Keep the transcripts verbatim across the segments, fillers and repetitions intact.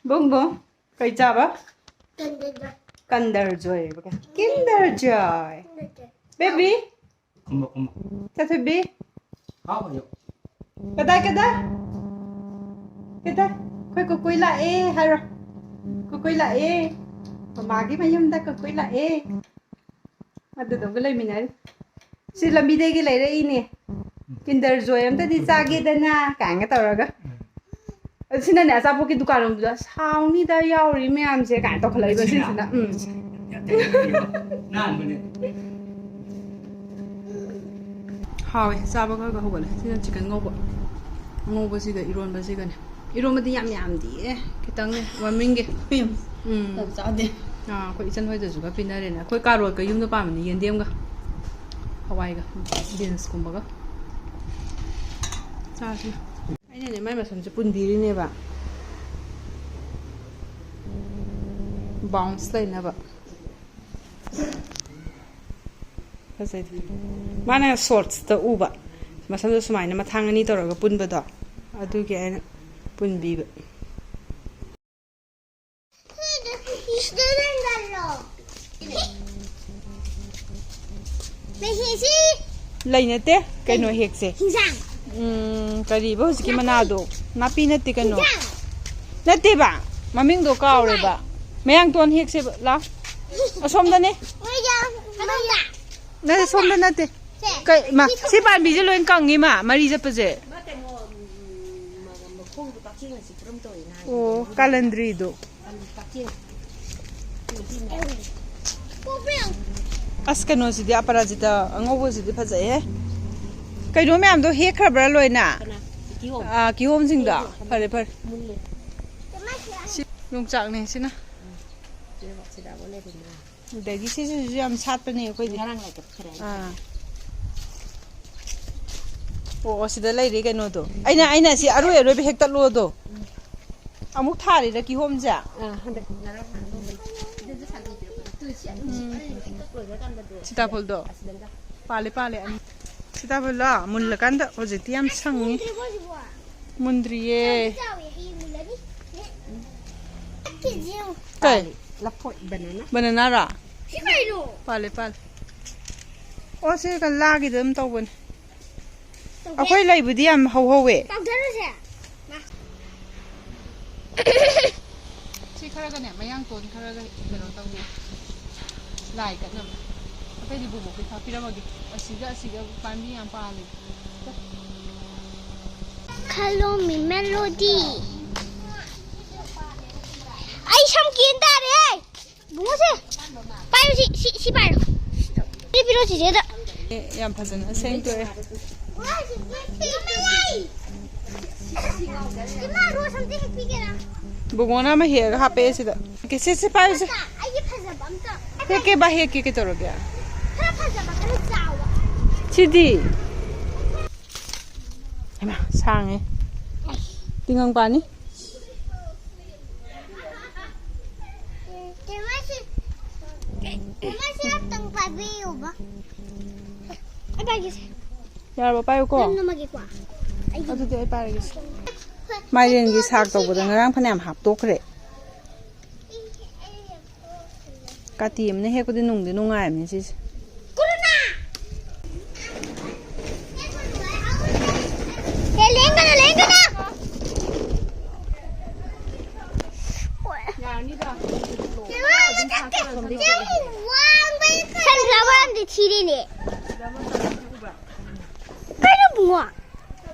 ꯕꯨꯡ ꯕꯨꯡ, ꯀꯩ ꯆꯥꯕ? Kinder Joy꯫ Kinder Joy ꯍꯥꯏꯕ ꯀꯩ? Kinder Joy꯫ Kinder Joy꯫ Baby꯫ ꯈꯨꯝꯃꯣ, ꯈꯨꯝꯃꯣ꯫ ꯆꯥꯊꯣꯏꯕꯤ꯫ ꯍꯥꯎ ꯍꯥꯏꯌꯣ꯫ ꯀꯗꯥꯏ, ꯀꯗꯥꯏ? ꯀꯗꯥꯏ? ꯑꯩꯈꯣꯏ ꯀꯨꯀꯨꯏ ꯂꯥꯛꯑꯦ ꯍꯥꯏꯔꯣ꯫ ꯀꯨꯀꯨꯏ ꯂꯥꯛꯑꯦ꯫ ꯃꯃꯥꯒꯤ ꯃꯌꯨꯝꯗ ꯀꯨꯀꯨꯏ ꯂꯥꯛꯑꯦ꯫ ꯑꯗꯨꯗꯨꯒ ꯂꯩꯃꯤꯟꯅꯔꯤ꯫ ꯁꯤ ꯂꯝꯕꯤꯗꯒꯤ ꯂꯩꯔꯛꯏꯅꯦ꯫ Kinder Joy ꯑꯝꯇꯗꯤ ꯆꯥꯒꯦꯗꯅ ꯀꯥꯏꯅꯒ ꯇꯧꯔꯒ꯫ ꯑꯗꯨ ꯁꯤꯅꯅꯦ, ꯑꯆꯥꯄꯣꯠꯀꯤ ꯗꯨꯀꯥꯟ ꯂꯣꯝꯗꯨꯗ "ꯁꯥꯎꯅꯤꯗ ꯌꯥꯎꯔꯤ ꯃꯌꯥꯝꯁꯦ" ꯀꯥꯏꯅ ꯇꯧꯈꯠꯂꯛꯏꯕ ꯁꯤꯁꯤꯅ꯫ ꯎꯝ꯫ ꯅꯥꯟꯕꯅꯦ꯫ ꯍꯥꯎꯋꯦ, ꯆꯥꯕ ꯈꯔ ꯈꯔ ꯍꯧꯒꯠꯂꯦ꯫ ꯁꯤꯅ chicken ꯉꯧꯕ꯫ ꯑꯉꯧꯕꯁꯤꯒ ꯏꯔꯣꯟꯕꯁꯤꯒꯅꯦ꯫ ꯏꯔꯣꯟꯕꯗꯤ ꯌꯥꯝ ꯌꯥꯝꯗꯤꯌꯦ, ꯈꯤꯇꯪꯅꯦ, ꯃꯃꯤꯡꯒꯤ꯫ ꯎꯝ꯫ ꯌꯥꯝ ꯆꯥꯗꯦ꯫ ꯑꯥ, ꯑꯩꯈꯣꯏ ꯏꯆꯟ ꯍꯣꯏꯗꯁꯨ ꯈꯔ ꯄꯤꯅꯔꯦꯅꯦ꯫ ꯑꯩꯈꯣꯏ ꯀꯥꯔꯣꯠꯀ ꯌꯨꯝꯗ ꯄꯥꯟꯕꯅꯦ, ꯌꯦꯟꯗꯦꯝꯒ ꯍꯋꯥꯏꯒ beans ꯀꯨꯝꯕꯒ꯫ ꯆꯥꯁꯤ꯫ ꯑꯩꯅꯅꯦ ꯃꯥꯏ ꯃꯁꯝꯁꯦ ꯄꯨꯟꯕꯤꯔꯤꯅꯦꯕ, bounce ꯂꯩꯅꯕ꯫ ꯐꯖꯩ꯫ ꯃꯥꯅ shortsꯇ ꯎꯕ ꯃꯁꯝꯗꯣ ꯁꯨꯃꯥꯏꯅ ꯃꯊꯥꯡ ꯑꯅꯤ ꯇꯧꯔꯒ ꯄꯨꯟꯕꯗꯣ, ꯑꯗꯨꯒꯤ ꯑꯩꯅ ꯄꯨꯟꯕꯤꯕ꯫ ꯂꯩ ꯅꯠꯇꯦ, ꯀꯩꯅꯣ ꯍꯦꯛꯁꯦ꯫ ꯍꯤꯟꯖꯥꯡ꯫ ꯎꯝ, ꯀꯔꯤꯕ ꯍꯧꯖꯤꯛꯀꯤ ꯃꯅꯥꯗꯣ? ꯅꯥꯄꯤ ꯅꯠꯇꯦ, ꯀꯩꯅꯣ꯫ ꯍꯤꯟꯖꯥꯡ꯫ ꯅꯠꯇꯦꯕ, ꯃꯃꯤꯡꯗꯣ ꯀꯥꯎꯔꯦꯕ꯫ ꯃꯌꯥꯡꯇꯣꯟ ꯍꯦꯛꯁꯦꯕ, ꯂꯥꯎ꯫ ꯑꯁꯣꯝꯗꯅꯦ꯫ ꯃꯣꯏꯒꯤ ꯃꯅꯨꯡꯗ꯫ ꯅꯠꯇꯦ, ꯁꯣꯝꯗ ꯅꯠꯇꯦ꯫ ꯁꯦ꯫ ꯀꯩ, ꯃꯥ, ꯁꯤ ꯄꯥꯝꯕꯤꯁꯦ ꯂꯣꯏ ꯀꯪꯉꯤ, ꯃꯥ, ꯃꯔꯤ ꯆꯠꯄꯁꯦ꯫ ꯃꯥ ꯀꯩꯅꯣ, ꯎꯝ, ꯃ-, ꯃꯈꯣꯡꯗꯣ ꯀꯛꯆꯦꯡꯅ ꯆꯤꯛꯄ꯭ꯔꯝ ꯇꯧꯋꯦ ꯅꯍꯥꯟ꯫ ꯑꯣ, ꯀꯥꯂꯟꯗ꯭ꯔꯤꯗꯣ꯫ ꯀꯛꯆꯦꯡ꯫ ꯑꯁ, ꯀꯩꯅꯣꯁꯤꯗꯤ, ꯑꯄꯔꯥꯖꯤꯇꯥ ꯑꯉꯧꯕꯁꯤꯗꯤ ꯐꯖꯩꯍꯦ꯫ ꯀꯩꯅꯣ ꯃꯌꯥꯝꯗꯣ ꯍꯦꯛꯈ꯭ꯔꯕ꯭ꯔꯥ ꯂꯣꯏꯅ? ꯀꯅꯥ? ꯀꯤꯍꯣꯝ꯫ ꯑꯥ, ꯀꯤꯍꯣꯝꯁꯤꯡꯗꯣ? ꯀꯤꯍꯣꯝ꯫ ꯐꯔꯦ, ꯐꯔꯦ꯫ ꯃꯨꯜꯂꯦ꯫ ꯁꯤ ꯌꯣꯡꯆꯥꯛꯅꯦ ꯁꯤꯅ꯫ ꯎꯝ꯫ ꯁꯤꯗ ꯑꯃ ꯂꯩꯕꯅꯦ꯫ ꯑꯗꯒꯤ ꯁꯤꯁꯤꯁꯨ ꯌꯥꯝ ꯁꯥꯠꯄꯅꯦ ꯑꯩꯈꯣꯏꯗꯤ꯫ ꯉꯔꯥꯡ ꯂꯥꯏꯀꯠꯈ꯭ꯔꯦ꯫ ꯑꯥ꯫ ꯑꯣ, ꯑꯣ, ꯁꯤꯗ ꯂꯩꯔꯦ ꯀꯩꯅꯣꯗꯣ꯫ ꯑꯩꯅ, ꯑꯩꯅ ꯁꯤ ꯑꯔꯣꯏ ꯑꯔꯣꯏꯕ ꯍꯦꯛꯇꯠꯂꯣꯗꯣ꯫ ꯎꯝ꯫ ꯑꯃꯨꯛ ꯊꯥꯔꯤꯔ ꯀꯤꯍꯣꯝꯁꯦ? ꯑꯥ, ꯍꯟꯗꯛ ꯉꯔꯥꯡ ꯊꯥꯗꯧꯕꯅꯦ꯫ ꯑꯗꯨꯁꯨ ꯁꯟꯗꯣꯛꯄꯤꯔꯛꯄꯅꯦ꯫ ꯇꯨ ꯁꯤ ꯑꯅꯤꯁꯤ ꯎꯝ꯫ ꯑꯅꯤꯁꯤ ꯍꯦꯛꯇꯠ ꯂꯣꯏꯈ꯭ꯔꯀꯥꯟꯗꯗꯣ ꯁꯤꯇꯥꯐꯜꯗꯣ? ꯑꯁꯤꯗ ꯑꯝꯇ ꯄꯥꯜꯂꯦ, ꯄꯥꯜꯂꯦ ꯑꯅꯤ꯫ ꯁꯤꯇꯥꯐꯜꯂꯣ? ꯃꯨꯜꯂꯀꯥꯟꯗ ꯍꯧꯖꯤꯛꯇꯤ ꯌꯥꯝ ꯁꯪꯉꯤ꯫ ꯃꯨꯟꯗ꯭ꯔꯤꯕꯣ ꯍꯧꯖꯤꯛꯕꯣ? ꯃꯨꯟꯗ꯭ꯔꯤꯌꯦ꯫ ꯆꯥꯎꯗꯤ ꯆꯥꯎꯋꯦ, ꯍꯌꯦꯡ ꯃꯨꯜꯂꯅꯤ꯫ ꯀꯩ? ꯂꯐꯣꯏ, ꯕꯅꯥꯅꯥ꯫ ꯕꯅꯥꯅꯥꯔꯣ? ꯁꯤ ꯀꯩꯅꯣ? ꯄꯥꯜꯂꯦ, ꯄꯥꯜꯂꯦ꯫ ꯑꯣ, ꯁꯤ ꯀ-, ꯂꯥꯒꯤꯗ ꯑꯗꯨꯝ ꯇꯧꯕꯅꯦ꯫ ꯇꯧꯗꯦ꯫ ꯑꯩꯈꯣꯏ ꯂꯩꯕꯨꯗꯤ ꯌꯥꯝ ꯍꯧꯍꯧꯋꯦ꯫ ꯀꯥꯎꯊꯔꯨꯁꯦ꯫ ꯃꯥ꯫ ꯁꯤ ꯈꯔꯒꯅꯦ, ꯃꯌꯥꯡꯇꯣꯟ ꯈꯔꯒ ꯀꯩꯅꯣ ꯇꯧꯅꯤ꯫ ꯂꯥꯏ ꯀꯠꯅꯕ꯫ ꯑꯇꯩꯗꯤ ꯕꯣꯕꯣꯛꯀꯤ ꯈꯥꯛꯄꯤꯔꯝꯃꯒꯦ꯫ ꯑꯁꯤꯒ, ꯑꯁꯤꯒ ꯄꯥꯝꯕꯤ ꯌꯥꯝ ꯄꯥꯜꯂꯦ꯫ Follow me, Melody. ꯑꯩ ꯁꯝ ꯀꯦꯟ ꯇꯥꯔꯦ꯫ ꯕꯨꯡꯉꯣꯁꯦ, ꯄꯥꯏꯌꯨ, ꯁꯤ, ꯁꯤ, ꯁꯤ ꯄꯥꯏꯔꯣ꯫ ꯁꯤ ꯄꯤꯔꯣ ꯆꯤꯆꯦꯗ꯫ ꯑꯦ, ꯌꯥꯝ ꯐꯖꯅ ꯁꯦꯡꯗꯣꯛꯑꯦ꯫ ꯏꯃꯥ, ꯔꯣꯁ ꯑꯝꯇ ꯍꯦꯛꯄꯤꯒꯦꯔꯥ? ꯕꯨꯡꯉꯣꯅ ꯑꯃ ꯍꯦꯛꯑꯒ ꯍꯥꯞꯄꯛꯑꯦ ꯁꯤꯗ꯫ ꯁꯤ, ꯁꯤ ꯄꯥꯏꯌꯨꯁꯦ꯫ ꯑꯩꯒꯤ ꯐꯖꯕ ꯑꯝꯇ꯫ ꯍꯦꯛꯀꯦ ꯕꯥ, ꯍꯦꯛꯀꯦ, ꯀꯩꯗꯧꯔꯒꯦ? ꯈꯔ ꯐꯖꯕ, ꯈꯔ ꯆꯥꯎꯕ꯫ ꯁꯤꯗꯤ? ꯍꯩꯃꯥ, ꯁꯥꯡꯉꯦ꯫ ꯇꯤꯡꯉꯪ ꯄꯥꯅꯤ꯫ ꯆꯦꯃꯥꯁꯤ, ꯆꯦꯃꯥꯁꯤ ꯑꯝꯇꯪ ꯄꯥꯏꯕꯤꯌꯨꯕ꯫ ꯑꯩ ꯄꯥꯏꯒꯦꯁꯦ꯫ ꯌꯥꯔꯕ? ꯄꯥꯏꯌꯨꯀꯣ꯫ ꯅꯝ ꯅꯝꯃꯒꯦꯀꯣ꯫ ꯑꯩꯒꯤ ꯑꯗꯨꯗꯤ ꯑꯩ ꯄꯥꯏꯔꯒꯦꯁꯦ꯫ ꯃꯥꯏꯔꯦꯟꯒꯤ ꯁꯥꯛ ꯇꯧꯕꯗ ꯉꯔꯥꯡ ꯐꯅꯌꯥꯝ ꯍꯥꯞꯇꯣꯛꯈ꯭ꯔꯦ꯫ ꯀꯥꯇꯤ ꯑꯃꯅ ꯍꯦꯛꯄꯗꯤ ꯅꯨꯡꯗꯤ ꯅꯨꯡꯉꯥꯏꯕꯅꯤ ꯁꯤꯁꯦ꯫ ꯀꯣꯔꯣꯅꯥ! ꯑꯦ, ꯂꯦꯡꯒꯅꯨ, ꯂꯦꯡꯒꯅꯨ! ꯁꯟꯐ꯭ꯂꯥꯋꯔ ꯑꯃꯗꯤ ꯊꯤꯔꯦꯅꯦ꯫ ꯀꯩꯅꯣ ꯕꯨꯡꯉꯣ?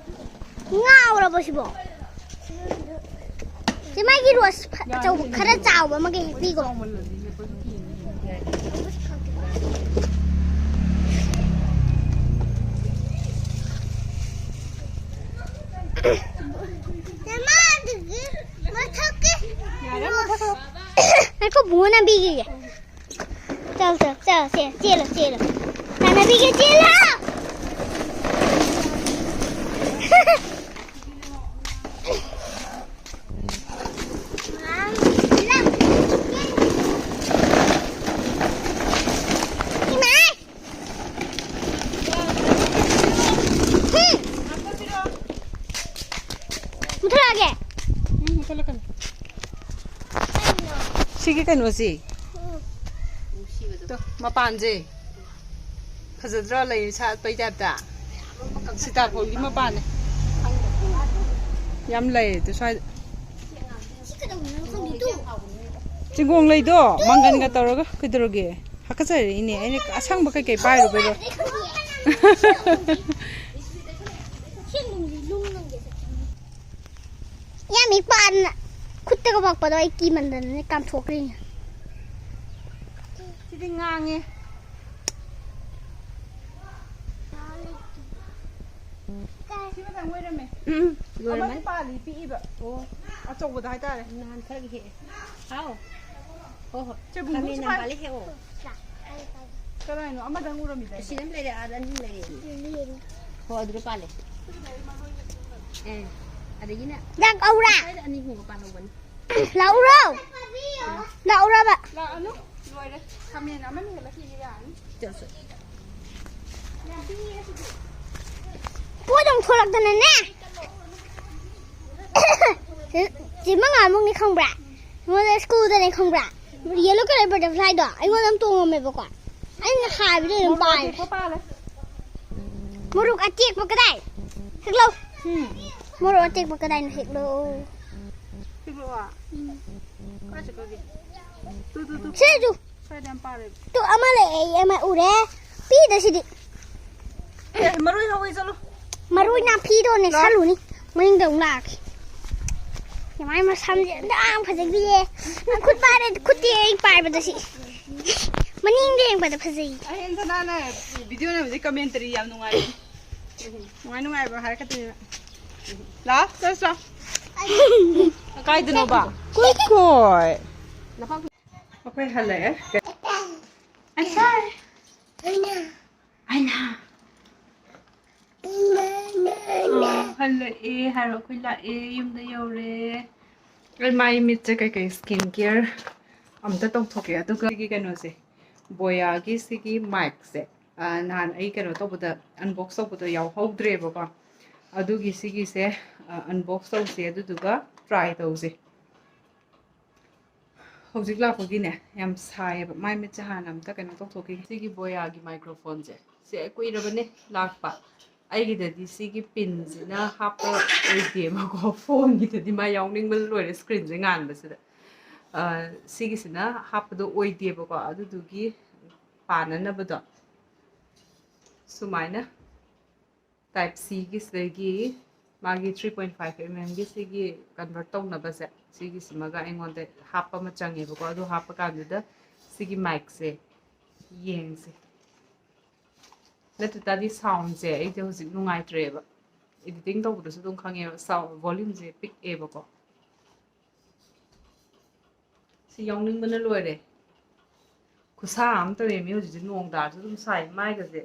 ꯉꯥꯎꯔꯕꯣ ꯁꯤꯕꯣ? ꯁꯤ ꯃꯥꯒꯤ ꯔꯣꯁ ꯐ-, ꯑꯆꯧꯕ ꯈꯔ ꯆꯥꯎꯕ ꯑꯃꯒ ꯍꯦꯛꯄꯤꯈꯣ꯫ ꯃꯥ ꯑꯗꯨꯒꯤ ꯃꯊꯛꯀꯤ ꯌꯥꯔꯦ, ꯃꯨꯊꯠꯈ꯭ꯔꯣ꯫ ꯉꯥꯏꯈꯣ, ꯕꯨꯡꯉꯣ ꯅꯝꯕꯤꯈꯤꯒꯦ꯫ ꯆꯥꯎ, ꯆꯥꯎ, ꯆꯥꯎ, ꯆꯦꯜ, ꯆꯦꯜꯂꯣ, ꯆꯦꯜꯂꯣ꯫ ꯇꯥꯟꯅꯕꯤꯒꯦ, ꯆꯦꯜꯂꯣ! ꯏꯃꯥꯏ! ꯍꯨꯝ! ꯃꯨꯊꯠꯂꯛꯑꯒꯦ? ꯎꯝ, ꯃꯨꯊꯠꯂꯛꯀꯅꯤ꯫ ꯁꯤꯒꯤ ꯀꯩꯅꯣꯁꯤ, ꯇꯣ, ꯃꯄꯥꯟꯁꯦ ꯐꯖꯗ꯭ꯔꯣ? ꯂꯩ ꯁꯥꯠꯄꯩ ꯇꯥꯏꯞꯇ꯫ ꯁꯤꯇꯥꯐꯣꯜꯒꯤ ꯃꯄꯥꯟꯅꯦ꯫ ꯌꯥꯝ ꯂꯩ ꯑꯗꯨ ꯁ꯭ꯋꯥꯏꯗ꯫ ꯆꯤꯡꯒꯣꯡ ꯂꯩꯗꯣ ꯃꯪꯒꯟꯒ ꯇꯧꯔꯒ ꯀꯩꯗꯧꯔꯒꯦ? ꯍꯥꯀꯠꯆꯔꯛꯏꯅꯦ꯫ ꯑꯩꯅ ꯑꯁꯪꯕ ꯀꯩꯀꯩ ꯄꯥꯏꯔꯨꯕꯩꯔꯣ? ꯌꯥꯝ ꯍꯦꯛ ꯄꯥꯛꯅ ꯈꯨꯠꯇꯒ ꯄꯛꯄꯗꯣ ꯑꯩ ꯀꯤꯃꯟꯗꯅꯅꯦ ꯀꯥꯝꯊꯣꯛꯈ꯭ꯔꯤꯅꯦ꯫ ꯁꯤꯗꯤ ꯉꯥꯡꯉꯦ꯫ ꯁꯤ ꯈꯇꯪ ꯑꯣꯏꯔꯝꯃꯦ꯫ ꯎꯝ, ꯑꯃꯗꯤ ꯂꯣꯏꯔꯝꯃꯅꯤ꯫ ꯄꯥꯜꯂꯤ, ꯄꯤꯛꯏꯕ꯫ ꯑꯣ꯫ ꯑꯆꯧꯕꯗ ꯍꯥꯏꯇꯥꯔꯦ꯫ ꯅꯍꯥꯟ ꯈꯔꯒꯤ ꯍꯦꯛꯑꯦ꯫ ꯍꯥꯎ꯫ ꯍꯣ ꯍꯣ꯫ ꯆꯦ ꯕꯨꯡꯕꯨꯁꯨ ꯈꯥꯃꯦꯟ ꯄꯥꯜꯂꯤ꯫ ꯅꯝꯕꯥꯜꯂꯤ ꯍꯦꯛꯑꯣ꯫ ꯀꯗꯥꯏꯅꯣ? ꯑꯃꯗꯪ ꯎꯔꯝꯃꯤꯗꯥꯏꯅꯦ? ꯑꯁꯤꯗ ꯑꯃ ꯂꯩꯔꯦ, ꯑꯥꯗ ꯑꯅꯤ ꯂꯩꯔꯦ꯫ ꯍꯣ, ꯑꯗꯨꯗ ꯄꯥꯜꯂꯦ꯫ ꯑꯦ, ꯑꯗꯒꯤꯅꯦ꯫ ꯂꯥꯛꯎꯔꯥ? ꯁ꯭ꯋꯥꯏꯗ ꯑꯅꯤ ꯑꯍꯨꯝꯒ ꯄꯥꯜꯍꯧꯕꯅꯤ꯫ ꯂꯥꯛꯎꯔꯣ? ꯂꯥꯛꯎꯔꯕ? ꯂꯥꯛꯑꯅꯨ꯫ ꯂꯣꯏꯔꯦ꯫ ꯈꯥꯃꯦꯟ ꯑꯃꯅꯤ ꯍꯦꯜꯂꯛꯈꯤꯒꯦ ꯌꯥꯔꯅꯤ꯫ ꯆꯠꯁꯦ꯫ ꯄꯣꯠ ꯑꯃꯨꯛ ꯊꯣꯛꯂꯛꯇꯅꯅꯦ꯫ ꯆꯦ ꯃꯉꯥꯃꯨꯛꯅꯤ ꯈꯪꯕ꯭ꯔꯥ? ꯑꯩꯉꯣꯟꯗ ꯁ꯭ꯀꯨꯜꯗꯅꯦ ꯈꯪꯕ꯭ꯔꯥ? Yellow colour butterflyꯗꯣ ꯑꯩꯉꯣꯟꯗ ꯑꯃ ꯇꯣꯡꯉꯝꯃꯦꯕꯀꯣ꯫ ꯑꯩꯅ ꯍꯥꯏꯕꯗ ꯑꯗꯨꯝ ꯃꯣꯔꯣꯛ ꯄꯥꯏ꯫ ꯑꯇꯦꯛꯄ ꯄꯥꯜꯂꯦ꯫ ꯃꯣꯔꯣꯛ ꯑꯇꯦꯛꯄ ꯀꯗꯥꯏ? ꯍꯦꯛꯂꯧ꯫ ꯎꯝ꯫ ꯃꯣꯔꯣꯛ ꯑꯇꯦꯛꯄ ꯀꯗꯥꯏꯅꯣ ꯍꯦꯛꯂꯧ꯫ ꯍꯦꯛꯂꯛꯑꯣ꯫ ꯎꯝ꯫ ꯀꯥꯏ ꯆꯠꯈ꯭ꯔꯒꯦ? ꯇꯨ, ꯇꯨ, ꯇꯨ꯫ ꯁꯤ ꯇꯨ꯫ ꯁ꯭ꯋꯥꯏꯗ ꯌꯥꯝ ꯄꯥꯜꯂꯦ꯫ ꯇꯨ ꯑꯃ ꯂꯩ, ꯑꯩ ꯑꯃ ꯎꯔꯦ꯫ ꯄꯤꯗ ꯁꯤꯗꯤ꯫ ꯑꯦ, ꯃꯔꯣꯏ ꯍꯧꯋꯤ, ꯆꯠꯂꯣ꯫ ꯃꯔꯣꯏ ꯅꯥꯄꯤꯗꯣꯅꯦ ꯂꯥꯛꯑꯣ꯫ ꯁꯥꯠꯂꯨꯅꯤ꯫ ꯃꯅꯤꯡꯗ ꯑꯃꯨꯛ ꯂꯥꯛꯀꯦ꯫ ꯌꯥꯝ ꯃꯁꯝꯁꯦ ꯌꯥꯝ ꯐꯖꯈꯤꯌꯦ꯫ ꯈꯨꯠ ꯄꯥꯏꯔꯦ, ꯈꯨꯠꯇꯤ ꯑꯩ ꯄꯥꯏꯕꯗ ꯁꯤ꯫ ꯃꯅꯤꯡꯗ ꯌꯦꯡꯕꯗ ꯐꯖꯩ꯫ ꯑꯍꯦꯟ ꯁꯅꯥꯅ video ꯅꯝꯕꯁꯦ commentary ꯌꯥꯝ ꯅꯨꯡꯉꯥꯏ꯫ ꯅꯨꯡꯉꯥꯏ ꯅꯨꯡꯉꯥꯏꯕ ꯍꯥꯏꯔꯛꯀꯗꯣꯏꯅꯦꯕ꯫ ꯂꯥꯛꯑꯣ, ꯆꯠꯂꯁꯤ ꯂꯥꯛꯑꯣ꯫ ꯀꯥꯏꯗꯅꯣꯕ? ꯀꯣꯏ ꯀꯣꯏ꯫ ꯑꯩꯈꯣꯏ ꯍꯜꯂꯛꯑꯦ꯫ ꯑꯩꯅ꯫ ꯑꯥ, ꯍꯜꯂꯛꯑꯦ ꯍꯥꯏꯔꯣ, ꯑꯩꯈꯣꯏ ꯂꯥꯛꯑꯦ, ꯌꯨꯝꯗ ꯌꯧꯔꯦ꯫ ꯑꯩ ꯃꯥꯏ ꯃꯤꯠꯁꯦ ꯀꯩꯀꯩ skin care ꯑꯝꯇ ꯇꯧꯊꯣꯛꯀꯦ꯫ ꯑꯗꯨꯒ ꯑꯩꯒꯤ ꯀꯩꯅꯣꯁꯦ, ꯕꯣꯌꯥꯒꯤ ꯁꯤꯒꯤ micꯁꯦ, ꯑ, ꯅꯍꯥꯟ ꯑꯩ ꯀꯩꯅꯣ ꯇꯧꯕꯗ, unbox ꯇꯧꯕꯗ ꯌꯥꯎꯍꯧꯗ꯭ꯔꯦꯕꯀꯣ꯫ ꯑꯗꯨꯒꯤ ꯁꯤꯒꯤꯁꯦ, ꯑ, unbox ꯇꯧꯁꯦ, ꯑꯗꯨꯗꯨꯒ try ꯇꯧꯁꯦ꯫ ꯍꯧꯖꯤꯛ ꯂꯥꯛꯄꯒꯤꯅꯦ, ꯌꯥꯝ ꯁꯥꯏꯌꯦꯕ꯫ ꯃꯥꯏ ꯃꯤꯠꯁꯦ ꯍꯥꯟꯅ ꯑꯝꯇ ꯀꯩꯅꯣ ꯇꯧꯊꯣꯛꯈꯤꯒꯦ꯫ ꯁꯤꯒꯤ ꯕꯣꯌꯥꯒꯤ ꯃꯥꯏꯀ꯭ꯔꯣꯐꯣꯟꯁꯦ, ꯁꯤ ꯀꯨꯏꯔꯕꯅꯦ ꯂꯥꯛꯄ꯫ ꯑꯩꯒꯤꯗꯗꯤ ꯁꯤꯒꯤ ꯄꯤꯟꯁꯤꯅ ꯍꯥꯞꯄ ꯑꯣꯏꯗꯦꯕꯀꯣ꯫ ꯐꯣꯟꯒꯤꯗꯗꯤ ꯃꯥ ꯌꯥꯎꯅꯤꯡꯕꯅ ꯂꯣꯏꯔꯦ, ꯁ꯭ꯀ꯭ꯔꯤꯟꯁꯦ ꯉꯥꯟꯕꯁꯤꯗ꯫ ꯑ, ꯁꯤꯒꯤꯁꯤꯅ ꯍꯥꯞꯄꯗꯣ ꯑꯣꯏꯗꯦꯕꯀꯣ, ꯑꯗꯨꯗꯨꯒꯤ ꯄꯥꯟꯅꯅꯕꯗꯣ ꯁꯨꯃꯥꯏꯅ ꯇꯥꯏꯞ ꯁꯤꯒꯤꯁꯤꯗꯒꯤ ꯃꯥꯒꯤ three point five mm ꯒꯤ ꯁꯤꯒꯤ ꯀꯟꯚꯔꯠ ꯇꯧꯅꯕꯁꯦ, ꯁꯤꯒꯤꯁꯤꯃꯒ ꯑꯩꯉꯣꯟꯗ ꯍꯥꯞꯄ ꯑꯃ ꯆꯪꯉꯦꯕꯀꯣ꯫ ꯑꯗꯨ ꯍꯥꯞꯄ ꯀꯥꯟꯗꯨꯗ ꯁꯤꯒꯤ ꯃꯥꯏꯛꯁꯦ ꯌꯦꯡꯁꯦ꯫ ꯅꯠꯇ ꯇꯥꯔꯗꯤ ꯁꯥꯎꯟꯁꯦ ꯑꯩꯗꯤ ꯍꯧꯖꯤꯛ ꯅꯨꯡꯉꯥꯏꯇ꯭ꯔꯦꯕ꯫ ꯑꯦꯗꯤꯇꯤꯡ ꯇꯧꯕꯗꯁꯨ ꯑꯗꯨꯝ ꯈꯪꯉꯦꯕ, ꯁꯥꯎꯟ ꯚꯣꯂ꯭ꯌꯨꯝꯁꯦ ꯄꯤꯛꯑꯦꯕꯀꯣ꯫ ꯁꯤ ꯌꯥꯎꯅꯤꯡꯕꯅ ꯂꯣꯏꯔꯦ꯫ ꯈꯨꯠꯁꯥ ꯑꯃ ꯇꯧꯋꯦ ꯃꯤ, ꯍꯧꯖꯤꯛꯁꯦ ꯅꯣꯡ ꯇꯥꯔꯁꯨ ꯑꯗꯨꯝ ꯁꯥꯏ꯫ ꯃꯥꯏꯒꯁꯦ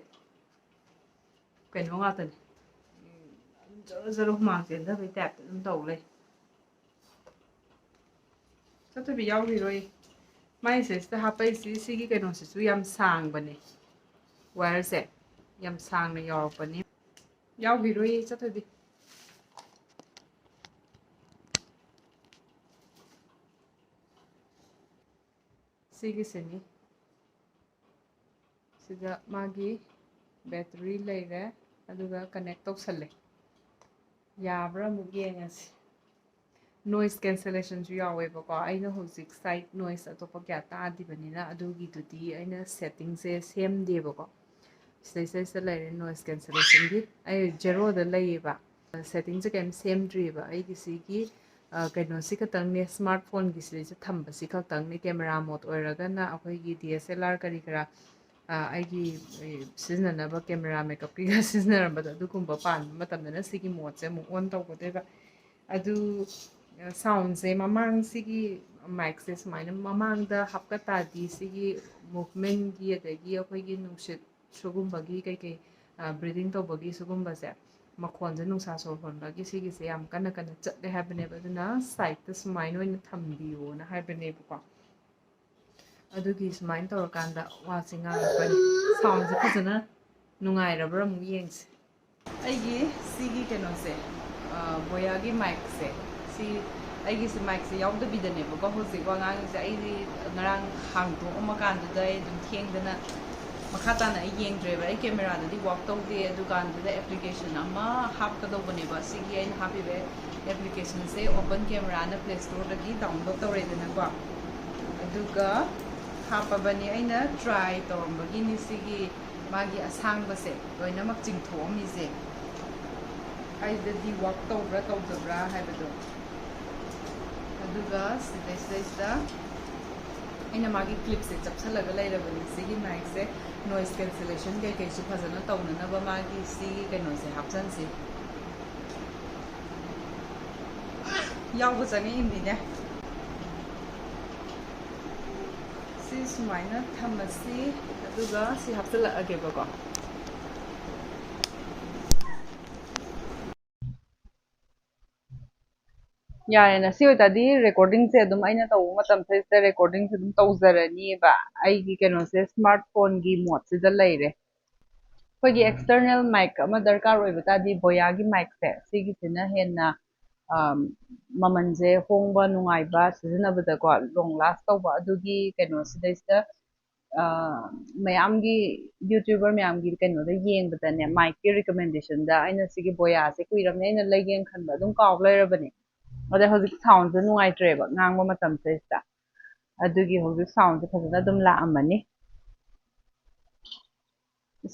ꯀꯩꯅꯣ ꯉꯥꯛꯇꯅꯦ꯫ ꯎꯝ, ꯑꯗꯨꯝ ꯖꯔꯣ ꯖꯔꯣ ꯍꯨꯃꯥꯡ ꯆꯦꯟꯊꯕꯩ ꯇꯥꯏꯞꯇ ꯑꯗꯨꯝ ꯇꯧ ꯂꯩ꯫ ꯆꯠꯇꯕꯤ ꯌꯥꯎꯈꯤꯔꯣꯏ꯫ ꯃꯥꯏꯁꯦ ꯁꯤꯗ ꯍꯥꯞꯄꯛꯏꯁꯤ, ꯁꯤꯒꯤ ꯀꯩꯅꯣꯁꯤꯁꯨ ꯌꯥꯝ ꯁꯥꯡꯕꯅꯦ꯫ ꯋꯥꯌꯔꯁꯦ ꯌꯥꯝ ꯁꯥꯡꯅ ꯌꯥꯎꯔꯛꯄꯅꯤ꯫ ꯌꯥꯎꯈꯤꯔꯣꯏ ꯆꯠꯇꯕꯤ꯫ ꯁꯤꯒꯤꯁꯤꯅꯤ꯫ ꯁꯤꯗ ꯃꯥꯒꯤ ꯕꯦꯇꯔꯤ ꯂꯩꯔꯦ, ꯑꯗꯨꯒ ꯀꯅꯦꯛ ꯇꯧꯁꯜꯂꯦ꯫ ꯌꯥꯕ꯭ꯔꯥ ꯑꯃꯨꯛ ꯌꯦꯡꯉꯁꯤ꯫ ꯅꯣꯏꯁ ꯀꯦꯟꯁꯦꯂꯦꯁꯟꯁꯨ ꯌꯥꯎꯋꯦꯕꯀꯣ꯫ ꯑꯩꯅ ꯍꯧꯖꯤꯛ ꯁꯥꯏꯠ ꯅꯣꯏꯁ ꯑꯇꯣꯞꯄ ꯀꯌꯥ ꯇꯥꯗ꯭ꯔꯤꯕꯅꯤꯅ ꯑꯗꯨꯒꯤꯗꯨꯗꯤ ꯑꯩꯅ ꯁꯦꯠꯇꯤꯡꯁꯦ ꯁꯦꯝꯗꯦꯕꯀꯣ꯫ ꯁꯤꯗꯩꯁꯤꯗ ꯂꯩꯔꯦ ꯅꯣꯏꯁ ꯀꯦꯟꯁꯦꯂꯦꯁꯟꯒꯤ꯫ ꯑꯩ ꯖꯦꯔꯣꯗ ꯂꯩꯌꯦꯕ꯫ ꯁꯦꯠꯇꯤꯡꯁꯦ ꯀꯩꯝ ꯁꯦꯝꯗ꯭ꯔꯤꯕ꯫ ꯑꯩꯒꯤ ꯁꯤꯒꯤ, ꯑ, ꯀꯩꯅꯣꯁꯤ ꯈꯛꯇꯪꯅꯦ, ꯁ꯭ꯃꯥꯔꯠ ꯐꯣꯟꯒꯤ ꯁꯤꯗꯩꯁꯤꯗ ꯊꯝꯕꯁꯤ ꯈꯛꯇꯪꯅꯦ꯫ ꯀꯦꯃꯦꯔꯥ ꯃꯣꯠ ꯑꯣꯏꯔꯒꯅ ꯑꯩꯈꯣꯏꯒꯤ D S L R ꯀꯔꯤ ꯀꯔꯥ, ꯑ, ꯑꯩꯒꯤ, ꯑ, ꯁꯤꯖꯤꯟꯅꯅꯕ ꯀꯦꯃꯦꯔꯥ ꯃꯦꯀꯞꯀꯤꯒ ꯁꯤꯖꯤꯟꯅꯔꯝꯕꯗꯣ, ꯑꯗꯨꯒꯨꯝꯕ ꯄꯥꯟꯕ ꯃꯇꯝꯗꯅ ꯁꯤꯒꯤ ꯃꯣꯠꯁꯦ ꯑꯃꯨꯛ ꯑꯣꯟ ꯇꯧꯒꯗꯣꯏꯕ꯫ ꯑꯗꯨ, ꯑ, ꯁꯥꯎꯟꯁꯦ ꯃꯃꯥꯡ ꯁꯤꯒꯤ ꯃꯥꯏꯛꯁꯦ ꯁꯨꯃꯥꯏꯅ ꯃꯃꯥꯡꯗ ꯍꯥꯞꯀꯠ ꯇꯥꯔꯗꯤ ꯁꯤꯒꯤ ꯃꯨꯚꯃꯦꯟꯒꯤ ꯑꯗꯒꯤ ꯑꯩꯈꯣꯏꯒꯤ ꯅꯨꯡꯁꯤꯠ ꯁꯤꯒꯨꯝꯕꯒꯤ ꯀꯩꯀꯩ, ꯑ, ꯕ꯭ꯔꯤꯗꯤꯡ ꯇꯧꯕꯒꯤ ꯁꯤꯒꯨꯝꯕꯁꯦ, ꯃꯈꯣꯟꯁꯦ ꯅꯨꯡꯁꯥ ꯁꯣꯔ ꯍꯣꯟꯕꯒꯤ ꯁꯤꯒꯤꯁꯦ ꯌꯥꯝ ꯀꯟꯅ ꯀꯟꯅ ꯆꯠꯂꯦ ꯍꯥꯏꯕꯅꯦꯕ꯫ ꯑꯗꯨꯅ ꯁꯥꯏꯠꯇ ꯁꯨꯃꯥꯏꯅ ꯑꯣꯏꯅ ꯊꯝꯕꯤꯌꯣꯅ ꯍꯥꯏꯕꯅꯦꯕꯀꯣ꯫ ꯑꯗꯨꯒꯤ ꯁꯨꯃꯥꯏꯅ ꯇꯧꯔꯀꯥꯟꯗ ꯋꯥꯁꯦ ꯉꯥꯡꯉꯛꯄꯅꯤ꯫ ꯁꯥꯎꯟꯁꯦ ꯐꯖꯅ ꯅꯨꯡꯉꯥꯏꯔꯕ꯭ꯔꯥ ꯑꯃꯨꯛ ꯌꯦꯡꯁꯦ꯫ ꯑꯩꯒꯤ ꯁꯤꯒꯤ ꯀꯩꯅꯣꯁꯦ, ꯑ, ꯕꯣꯌꯥꯒꯤ ꯃꯥꯏꯛꯁꯦ, ꯁꯤ ꯑꯩꯒꯤꯁꯦ ꯃꯥꯏꯛꯁꯦ ꯌꯥꯎꯗꯕꯤꯗꯅꯦꯕꯀꯣ ꯍꯧꯖꯤꯛ ꯋꯥ ꯉꯥꯡꯉꯤꯁꯦ꯫ ꯑꯩꯗꯤ ꯉꯔꯥꯡ ꯍꯥꯡꯗꯣꯛꯑꯝꯃꯀꯥꯟꯗꯨꯗ ꯑꯩ ꯑꯗꯨꯝ ꯊꯦꯡꯗꯅ ꯃꯈꯥ ꯇꯥꯅ ꯑꯩ ꯌꯦꯡꯗ꯭ꯔꯦꯕ꯫ ꯑꯩ ꯀꯦꯃꯦꯔꯥꯗꯗꯤ ꯋꯥꯛ ꯇꯧꯗꯦ꯫ ꯑꯗꯨꯀꯥꯟꯗꯨꯗ ꯑꯦꯄ꯭ꯂꯤꯀꯦꯁꯟ ꯑꯃ ꯍꯥꯞꯀꯗꯧꯕꯅꯦꯕ꯫ ꯁꯤꯒꯤ ꯑꯩꯅ ꯍꯥꯞꯄꯤꯕ ꯑꯦꯄ꯭ꯂꯤꯀꯦꯁꯟꯁꯦ ꯑꯣꯄꯟ ꯀꯦꯃꯦꯔꯥꯅ ꯄ꯭ꯂꯦ ꯁ꯭ꯇꯣꯔꯗꯒꯤ ꯗꯥꯎꯟꯂꯣꯗ ꯇꯧꯔꯦꯗꯅꯀꯣ꯫ ꯑꯗꯨꯒ ꯍꯥꯞꯄꯕꯅꯤ꯫ ꯑꯩꯅ ꯇ꯭ꯔꯥꯏ ꯇꯧꯔꯝꯕꯒꯤꯅꯤ ꯁꯤꯒꯤ ꯃꯥꯒꯤ ꯑꯁꯥꯡꯕꯁꯦ ꯂꯣꯏꯅꯃꯛ ꯆꯤꯡꯊꯣꯛꯑꯝꯃꯤꯁꯦ꯫ ꯑꯩꯗꯗꯤ ꯋꯥꯛ ꯇꯧꯕ꯭ꯔꯥ ꯇꯧꯗꯕ꯭ꯔꯥ ꯍꯥꯏꯕꯗꯣ꯫ ꯑꯗꯨꯒ ꯁꯤꯗꯩꯁꯤꯗꯩꯁꯤꯗ ꯑꯩꯅ ꯃꯥꯒꯤ ꯀ꯭ꯂꯤꯞꯁꯦ ꯆꯞꯁꯜꯂꯒ ꯂꯩꯔꯕꯅꯤ꯫ ꯁꯤꯒꯤ ꯃꯥꯏꯛꯁꯦ ꯅꯣꯏꯁ ꯀꯦꯟꯁꯦꯂꯦꯁꯟ ꯀꯩꯀꯩꯁꯨ ꯐꯖꯅ ꯇꯧꯅꯅꯕ ꯃꯥꯒꯤ ꯁꯤꯒꯤ ꯀꯩꯅꯣꯁꯦ ꯍꯥꯞꯆꯟꯁꯤ꯫ ꯌꯥꯎꯕ ꯆꯪꯉꯛꯏꯅꯤꯅꯦ꯫ ꯁꯤ ꯁꯨꯃꯥꯏꯅ ꯊꯝꯃꯁꯤ꯫ ꯑꯗꯨꯒ ꯁꯤ ꯍꯥꯞꯆꯤꯜꯂꯛꯑꯒꯦꯕꯀꯣ꯫ ꯌꯥꯔꯦꯅ, ꯁꯤ ꯑꯣꯏꯇꯥꯔꯗꯤ ꯔꯦꯀꯣꯔꯗꯤꯡꯁꯦ ꯑꯗꯨꯝ ꯑꯩꯅ ꯇꯧꯕ ꯃꯇꯝꯁꯤꯗ ꯔꯦꯀꯣꯔꯗꯤꯡꯁꯦ ꯑꯗꯨꯝ ꯇꯧꯖꯔꯅꯤꯕ꯫ ꯑꯩꯒꯤ ꯀꯩꯅꯣꯁꯦ ꯁ꯭ꯃꯥꯔꯠ ꯐꯣꯟꯒꯤ ꯃꯣꯠꯁꯤꯗ ꯂꯩꯔꯦ꯫ ꯑꯩꯈꯣꯏꯒꯤ ꯑꯦꯛꯁꯇꯔꯅꯦꯜ ꯃꯥꯏꯛ ꯑꯃ ꯗꯔꯀꯥꯔ ꯑꯣꯏꯕ ꯇꯥꯔꯗꯤ ꯕꯣꯌꯥꯒꯤ ꯃꯥꯏꯛꯁꯦ ꯁꯤꯒꯤꯁꯤꯅ ꯍꯦꯟꯅ ꯑꯝ, ꯃꯃꯜꯁꯦ ꯍꯣꯡꯕ, ꯅꯨꯡꯉꯥꯏꯕ, ꯁꯤꯖꯤꯟꯅꯕꯗꯀꯣ ꯂꯣꯡ ꯂꯥꯁ ꯇꯧꯕ꯫ ꯑꯗꯨꯒꯤ ꯀꯩꯅꯣꯁꯤꯗꯩꯁꯤꯗ ꯑ, ꯃꯌꯥꯝꯒꯤ ꯌꯨꯇ꯭ꯌꯨꯕꯔ ꯃꯌꯥꯝꯒꯤ ꯀꯩꯅꯣꯗ ꯌꯦꯡꯕꯗꯅꯦ ꯃꯥꯏꯛꯀꯤ ꯔꯤꯀꯃꯦꯟꯗꯦꯁꯟꯗ ꯑꯩꯅ ꯁꯤꯒꯤ ꯕꯣꯌꯥꯁꯦ ꯀꯨꯏꯔꯕꯅꯦ ꯑꯩꯅ ꯂꯩꯒꯦꯅ ꯈꯟꯕ, ꯑꯗꯨꯝ ꯀꯥꯎ ꯂꯩꯔꯕꯅꯦ꯫ ꯑꯗꯩ ꯍꯧꯖꯤꯛ ꯁꯥꯎꯟꯁꯦ ꯅꯨꯡꯉꯥꯏꯇ꯭ꯔꯦꯕ ꯉꯥꯡꯕ ꯃꯇꯝꯁꯤꯗꯩꯁꯤꯗ꯫ ꯑꯗꯨꯒꯤ ꯍꯧꯖꯤꯛ ꯁꯥꯎꯟꯁꯦ ꯐꯖꯅ ꯑꯗꯨꯝ ꯂꯥꯛꯑꯝꯃꯅꯤ꯫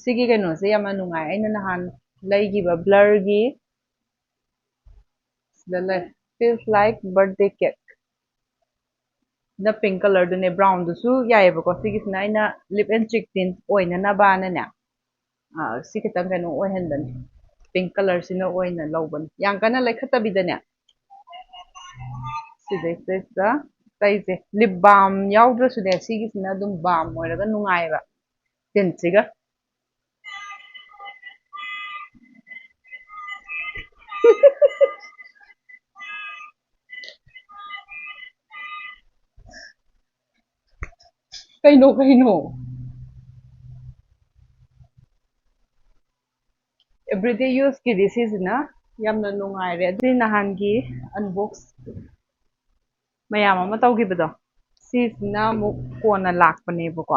ꯁꯤꯒꯤ ꯀꯩꯅꯣꯁꯦ ꯌꯥꯝꯅ ꯅꯨꯡꯉꯥꯏ꯫ ꯑꯩꯅ ꯅꯍꯥꯟ ꯂꯩꯈꯤꯕ ꯕ꯭ꯂꯔꯒꯤ ꯁꯤꯗ ꯂꯩ, Feels Like Birthday Cake꯫ ꯁꯤꯅ ꯄꯤꯡ ꯀꯂꯔꯗꯨꯅꯦ, ꯕ꯭ꯔꯥꯎꯟꯗꯨꯁꯨ ꯌꯥꯏꯑꯕꯀꯣ꯫ ꯁꯤꯒꯤꯁꯤꯅ ꯑꯩꯅ ꯂꯤꯞ ꯑꯦꯟ ꯆꯤꯛ ꯇꯤꯟ ꯑꯣꯏꯅꯅꯕꯅꯅꯦ, ꯑ, ꯁꯤ ꯈꯤꯇꯪ ꯀꯩꯅꯣ ꯑꯣꯏꯍꯟꯕꯅꯦ, ꯄꯤꯡ ꯀꯂꯔꯁꯤꯅ ꯑꯣꯏꯅ ꯂꯧꯕꯅꯦ꯫ ꯌꯥꯝ ꯀꯟꯅ ꯂꯩꯈꯠꯇꯕꯤꯗꯅꯦ, ꯁꯤꯗꯩꯁꯤꯗꯩꯁꯤꯗ ꯇꯩꯁꯦ꯫ ꯂꯤꯞ ꯕꯥꯝ ꯌꯥꯎꯗ꯭ꯔꯁꯨꯅꯦ, ꯁꯤꯒꯤꯁꯤꯅ ꯑꯗꯨꯝ ꯕꯥꯝ ꯑꯣꯏꯔꯒ ꯅꯨꯡꯉꯥꯏꯑꯕ ꯇꯤꯟꯁꯤꯒ꯫ ꯀꯩꯅꯣ, ꯀꯩꯅꯣ? ꯑꯦꯕ꯭ꯔꯤꯗꯦ ꯌꯨꯁꯀꯤꯗꯤ ꯁꯤꯁꯤꯅ ꯌꯥꯝꯅ ꯅꯨꯡꯉꯥꯏꯔꯦ꯫ ꯑꯗꯨꯗꯤ ꯅꯍꯥꯟꯒꯤ unbox ꯃꯌꯥꯝ ꯑꯃ ꯇꯧꯈꯤꯕꯗꯣ, ꯁꯤꯁꯤꯅ ꯑꯃꯨꯛ ꯀꯣꯟꯅ ꯂꯥꯛꯄꯅꯦꯕꯀꯣ꯫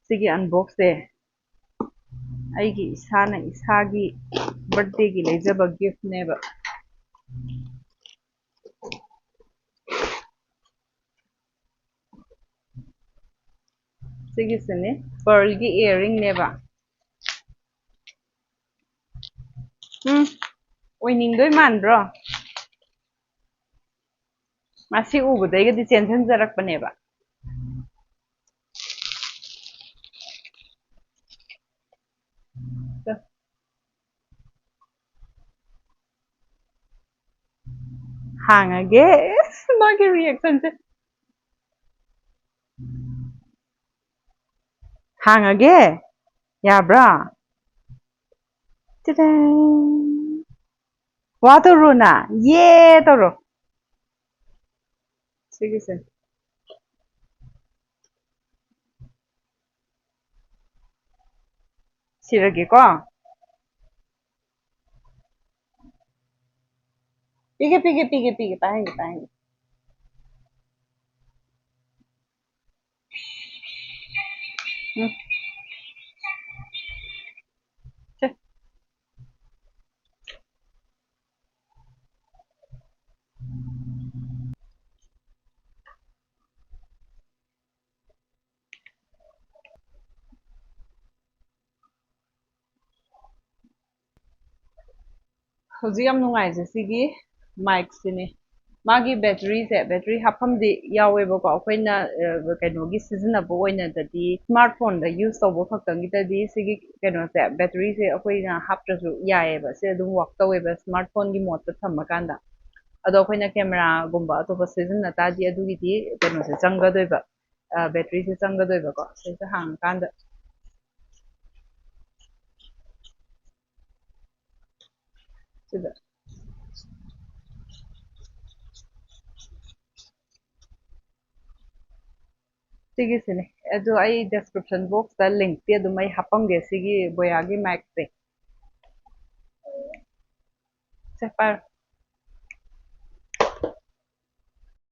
ꯁꯤꯒꯤ unboxꯁꯦ ꯑꯩꯒꯤ ꯏꯁꯥꯅ ꯏꯁꯥꯒꯤ birthdayꯒꯤ ꯂꯩꯖꯕ giftꯅꯦꯕ꯫ ꯁꯤꯒꯤꯁꯤꯅꯦ, pearlꯒꯤ earringꯅꯦꯕ꯫ ꯎꯝ, ꯑꯣꯏꯅꯤꯡꯗꯣꯏ ꯃꯥꯟꯕ꯭ꯔꯣ? ꯃꯁꯤ ꯎꯕꯗꯩꯒꯗꯤ ꯆꯦꯟꯁꯤꯟꯖꯔꯛꯄꯅꯦꯕ꯫ ꯍꯥꯡꯉꯒꯦ꯫ ꯃꯥꯒꯤ reactionꯁꯦ꯫ ꯍꯥꯡꯉꯒꯦ꯫ ꯌꯥꯕ꯭ꯔꯥ? ꯇꯤꯗꯤꯡ꯫ ꯋꯥ ꯇꯧꯔꯣꯅ꯫ ꯌꯦ ꯇꯧꯔꯣ꯫ ꯁꯤꯒꯤꯁꯦ꯫ ꯁꯤꯔꯒꯦꯀꯣ꯫ ꯄꯤꯒꯦ, ꯄꯤꯒꯦ, ꯄꯤꯒꯦ, ꯄꯤꯒꯦ, ꯄꯥꯏꯍꯟꯒꯦ, ꯄꯥꯏꯍꯟꯒꯦ꯫ ꯎꯝ꯫ ꯁꯦ꯫ ꯍꯧꯖꯤꯛ ꯌꯥꯝ ꯅꯨꯡꯉꯥꯏꯖꯦ ꯁꯤꯒꯤ micꯁꯤꯅꯤ꯫ ꯃꯥꯒꯤ batteryꯁꯦ, battery ꯍꯥꯞꯐꯝꯗꯤ ꯌꯥꯎꯋꯦꯕꯀꯣ꯫ ꯑꯩꯈꯣꯏꯅ, ꯑ, ꯀꯩꯅꯣꯒꯤ ꯁꯤꯖꯤꯟꯅꯕ ꯑꯣꯏꯅꯗꯗꯤ, smartphoneꯗ use ꯇꯧꯕ ꯈꯛꯇꯪꯒꯤꯗꯗꯤ ꯁꯤꯒꯤ ꯀꯩꯅꯣꯁꯦ, batteryꯁꯦ ꯑꯩꯈꯣꯏꯅ ꯍꯥꯞꯇ꯭ꯔꯁꯨ ꯌꯥꯏꯌꯦꯕ꯫ ꯁꯤ ꯑꯗꯨꯝ work ꯇꯧꯋꯦꯕ smartphoneꯒꯤ modeꯇ ꯊꯝꯃꯀꯥꯟꯗ꯫ ꯑꯗꯣ ꯑꯩꯈꯣꯏꯅ cameraꯒꯨꯝꯕ ꯑꯇꯣꯞꯄ ꯁꯤꯖꯤꯟꯅ ꯇꯥꯔꯗꯤ ꯑꯗꯨꯒꯤꯗꯤ ꯀꯩꯅꯣꯁꯦ ꯆꯪꯒꯗꯣꯏꯕ, ꯑ, batteryꯁꯦ ꯆꯪꯒꯗꯣꯏꯕꯀꯣ꯫ ꯁꯤꯁꯦ ꯍꯥꯡꯉꯀꯥꯟꯗ꯫ ꯁꯤꯗ꯫ ꯁꯤꯒꯤꯁꯤꯅꯦ꯫ ꯑꯗꯣ ꯑꯩ description boxꯇ linkꯇꯤ ꯑꯗꯨꯝ ꯑꯩ ꯍꯥꯞꯄꯝꯒꯦ ꯁꯤꯒꯤ ꯕꯣꯌꯥꯒꯤ micꯁꯦ꯫ Te espero.